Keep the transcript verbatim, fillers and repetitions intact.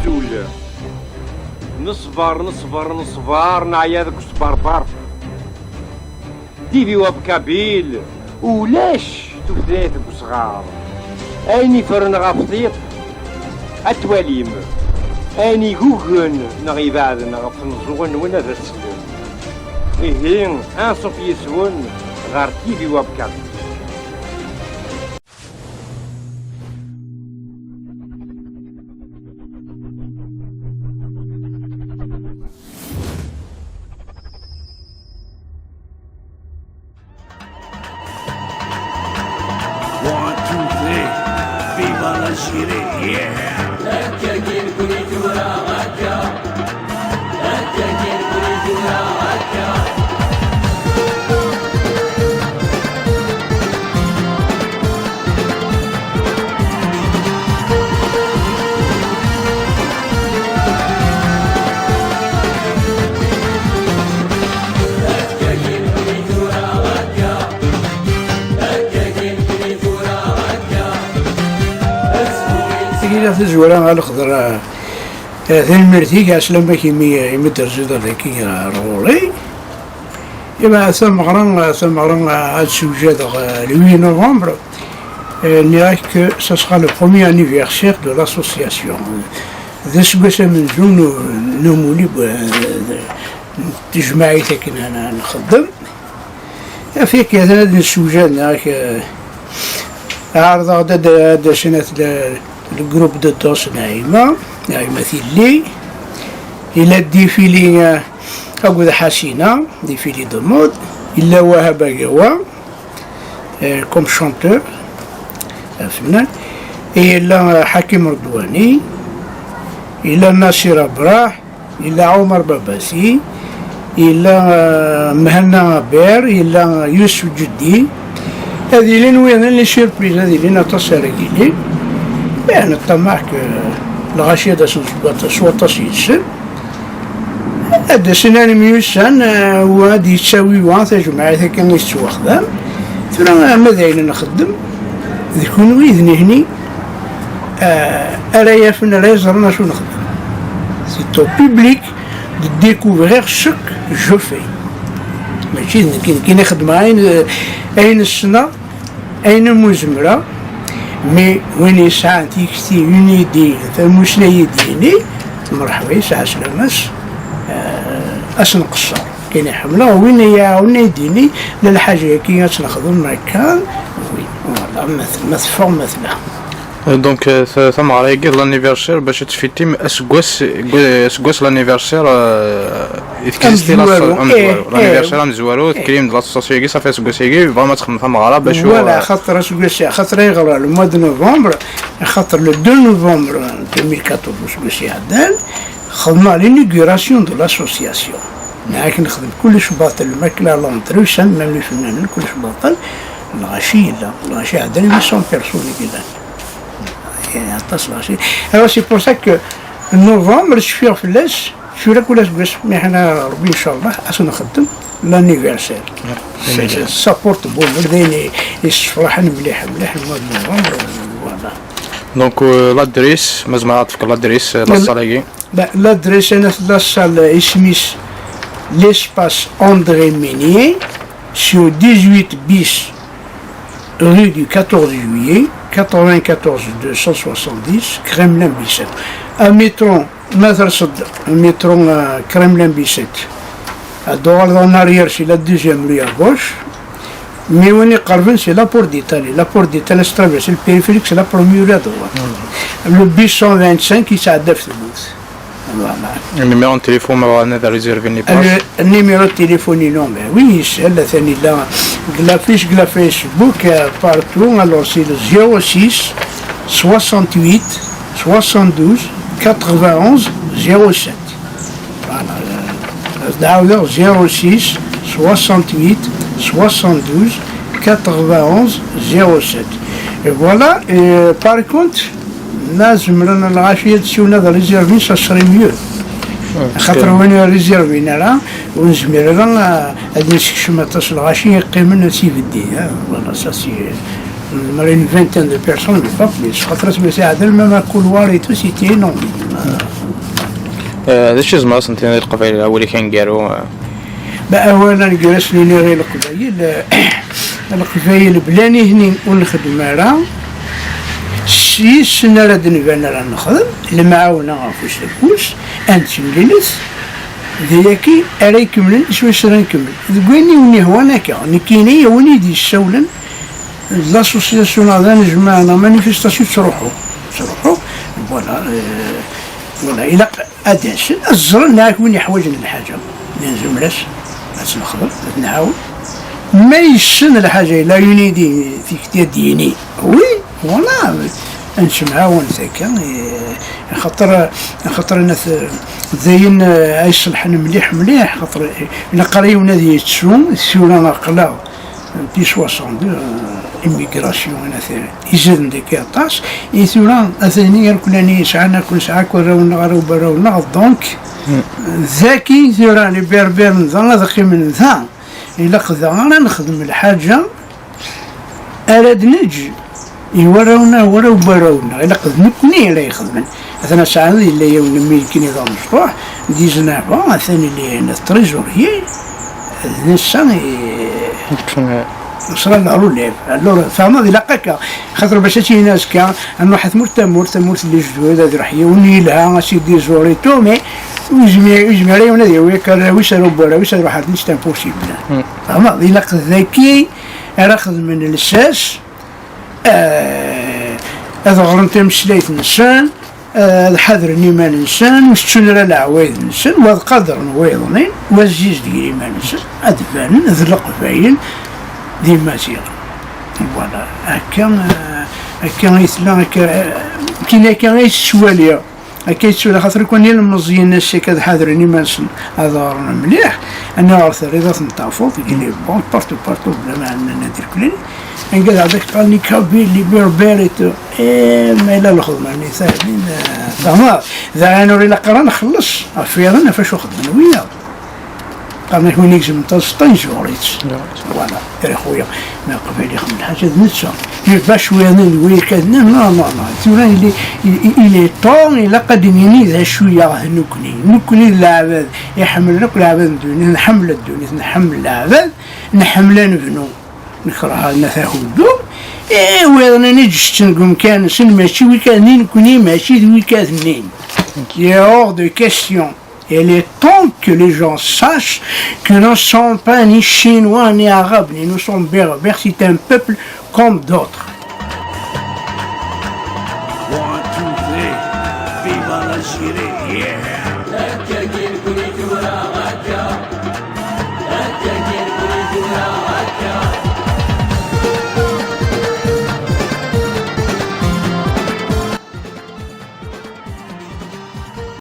Ul. Neṣber, neṣber, neṣber, neɛya deg usberber. Divi Web Kabyle, ulac tutlayt deg usɣar. Ayen iffren ɣef tiṭ, ad twalim. Ayen igugen neɣ ibeɛden ɣef tmeẓẓuɣin-nwen, ad as-tellem. Ihi, anṣuf yis-wen ɣer Divi Web Kabyle. One, two, three. Viva l'Algérie, yeah! Akka kan kuni tura akka. Akka kan kuni tura akka. Tagi d tazwara a Lexḍer, eh, tanemmirt-ik, ɛeslama-k imi, imi d-terziḍ ar dagi, eh, ar ɣur-i. Iba, tameɣra, tameɣra, eh, ad sewjadeɣ, eh, le huit novembre. Eh, nniɣ-ak que ce sera le premier anniversaire de l'association. D aseggas amenzu n, n umuli, eh, n tejmaɛit akken ad nxeddem. Afyak atan ad nessewjad, neɣ, eh, ɛerḍeɣ-d ad, ad d-asen at le, le groupe de danse Naïma, Naïma Tilli. Yella défilé, eh, akked Ḥasina, défilé de mode. Yella Wahab Agawa, eh, comme chanteur, afennan. Yella, eh, Ḥakim Redwani. Yella Nasir Abrah. Yella Ɛumar Babasi, yella, eh, Mhenna Aber, yella Yusef Ǧeddi. Ad ilin wiyaḍ les surprises, ad ilin aṭas ara yilin. Eh, neṭṭamaɛ que lɣaci ad asen s waṭas, s waṭas yid-sen. Ad d-asen armi ussan, eh, wa ad yettawi wa tajmaɛt akken i tettwaxdam. Tura, eh, ma d ayen nxeddem, d kunwi d nihni, eh, ara yafen, ara yeẓren acu nxeddem. C'est au public de découvrir ce que je fais. Mačči d nekk, nekk i xeddmeɣ ayen, ayen ssneɣ, ayen umi zemreɣ, mais win yesɛan tikti, une idée, tamussni i d-yini, mṛeḥba yesɛa sslam-as, eh, ad s-nqeṣṣer. Kan ḥemmleɣ win i yi-iɛawnen ad yi-d-yini, la lḥaǧa-agi ad tt-nexdem akka, oui, voilà, ma t-, ma teffeɣ, ma tella. Donc, euh, ta-, tameɣra-agi d l'anniversaire bac ad tfitim aseggas, aseggas l'anniversaire, euh, i tekzisti la amezwaru, eh, amezwaru. Eh, l'anniversaire amezwaru, eh. Tekrim-d l'association-agi, safi aseggas-agi, bɣam ad texdem tameɣra bac voilà, xaṭer aseggas, xaṭer ayɣer le mois de novembre, xaṭer le deux novembre deux mille quatorze, aseggas iɛeddan, xedmeɣ l'inauguration de l'association. Nɛak nexdem kullec baṭel, lmakla, l'entrée, même ifennanen, kullec baṭel. Lɣaci yella, lɣaci ɛeddan huit cents personnes i yellan. Aṭas lɣaci. Alors c'est pour ça que novembre, cfiɣ fell-as, cfiɣ akk aseggas, mi ḥna Rebbi, inchallah, ad s-nxeddem l'anniversaire. Ça porte bonheur, d ayen i, i yessefraḥen mliḥ, mliḥ, le mois de novembre, voilà. Donc, euh, l'adresse, ma tzemreḍ ad tefkeḍ l'adresse, euh, la salle-agi. Ben, l'adresse, la salle, isem-is l'espace André Meunier, sur dix-huit bis, rue du quatorze juillet, quatre-vingt-quatorze deux cent soixante-dix, Kremlin-Bicêtre. À métro, ma terseḍ, métro, euh, Kremlin-Bicêtre. À droite, en arrière, c'est la deuxième rue à gauche. Mais win iqerben, c'est la porte d'Italie. La porte d'Italie, c'est traverse le périphérique, c'est la première rue à droite. Le bis cent vingt-cinq, il s'adapte. Voilà. Le numéro de téléphone, on va réserver les places. Le numéro de téléphone, non, mais oui, c'est la, c'est la, la fiche, la Facebook, euh, partout. Alors, c'est le zéro six soixante-huit soixante-douze quatre-vingt-onze zéro sept. Voilà, euh, zéro six soixante-huit soixante-douze quatre-vingt-onze zéro sept. Et voilà, et, euh, par contre, ma zemren lɣaci ad siwlen ad réservin, ça serait mieux. Xaṭer win ur réservin ara, ur nezmir ara, euh, ad nessekcem aṭas lɣaci yeqqimen ad s-ibeddi, hein. Voilà, ça c'est, euh, une vingtaine de personnes, mais pas plus. Xaṭer aseggas iɛeddan, même un couloir et tout, c'était énorme. Eh, d acu i tzemreḍ ad s-tiniḍ i Leqbayel, awal-ik aneggaru? Eh? Ma awal aneggaru ad s-nini i Leqbayel, eh, Leqbayel bla nitni ur nxeddem ara, s yis-sen ara d-nban ara nexdem, lemɛawna afus d afus, ad nettemlilet, d ayagi ara ikemmlen s wacu ara nkemmel. Deg wayen i wen-ihwan akka, nekkini, a win i d-yessawlen, d l'association neɣ d anejmaɛ neɣ manifestation ttruḥu, ttruḥu, voilà, euh, voilà, ilaq ad d-asen, ad ẓren neɣ win yeḥwaǧen lḥaǧa, nezmer-as ad tt-nexdem, ad t-nɛawen. Ma yessen lḥaǧa, yella yunidi tikti ad d-yini, oui, voilà, ad nettemɛawan akka, eh, xaṭer, xaṭer nat, d ayen, eh, ay iṣelḥen mliḥ, mliḥ, xaṭer, eh, ilaq ara yiwen ad yettu, tura aql-aɣ, Depuis soixante-deux, euh, immigration, anater, izaden dagi aṭas. I tura, atni irkelli-nni yesɛan akk, nesɛa akk arraw-nneɣ, arraw n warraw-nneɣ, donc, dagi tura, les Berbères da, ad qqimen da. Ilaq da ara nexdem lḥaǧa ara d-neǧǧ i warraw-nneɣ, warraw n warraw-nneɣ. Ilaq d nekkni ara ixedmen. Atan asaɛad yella yiwen n milkin d amecṭuḥ, dix-neuf ans, atan il est trésorier, d nessa i nesra la relève. Alors, tfehmeḍ, ilaq akka. Xaṭer bac ad tini azekka, ad nruḥ ar tmurt tamurt, tamurt n lejdud, ad iruḥ yiwen yelha, ad s-yeddi ẓur et tout, mais ur yezmir, ur yezmir ara yiwen ad yawi akka arraw-is, arraw n warraw-is, ad iruḥ ar din, c'est impossible. Tfehmeḍ, ilaq daki ara xedmen lsas, eh, ad ɣren tameslayt-nsen, eh, ad ḥadren iman-nsen, ur tettun ara leɛwayed-nsen, wa ad qadren wayeḍnin, wa ad zizden iman-nsen, ad banen d Leqbayel d Imaziɣen. Voilà, akka, eh, akka i tella, akka, eh, tin akka ay tettwali. Akka yettu, xaṭer kan ilmeẓyen ass-a ad ḥadren iman-nsen, ad ɣren mliḥ, anaɣer terriḍ ad ten-tafeḍ, deg les banques, partout, partout, bla ma ɛnan ad rklen. Anga d ɛad ak-qqaren les Kabyles, les Berbères et tout. Eh, ma yella lxedma-nni tahin, eh, tama, d ayen ur ilaq ara nxelleṣ, ɣef wiyaḍ, ɣef acu xedmen wiyaḍ. Qqaren-ak win igezmen taẓeṭṭa, yezwar-itt. Voilà, a xuya, ma qbal ixdem lḥaǧa d netta. Bac wiyaḍ d waykaden, non, non, non. Tura, il est, il, il est temps, ilaq ad d-nini d acu yaɣ d nekkni. Nekkni d leɛbad, iḥemmlen akk leɛbad n ddunit, nḥemmel ddunit, nḥemmel leɛbad, nḥemmel ad nebnu. Nekreh ad naf ahuddu. Eh, wiyaḍ-nni ǧǧetten deg umkan-nsen, mačči wikaden-nni, nekkni mačči d wikaden-nni. Il est hors de question. Il est temps que les gens sachent que nous ne sommes pas ni chinois ni arabes, ni nous sommes berbères, c'est un peuple comme d'autres. One, two, three. Viva l'Algérie, yeah.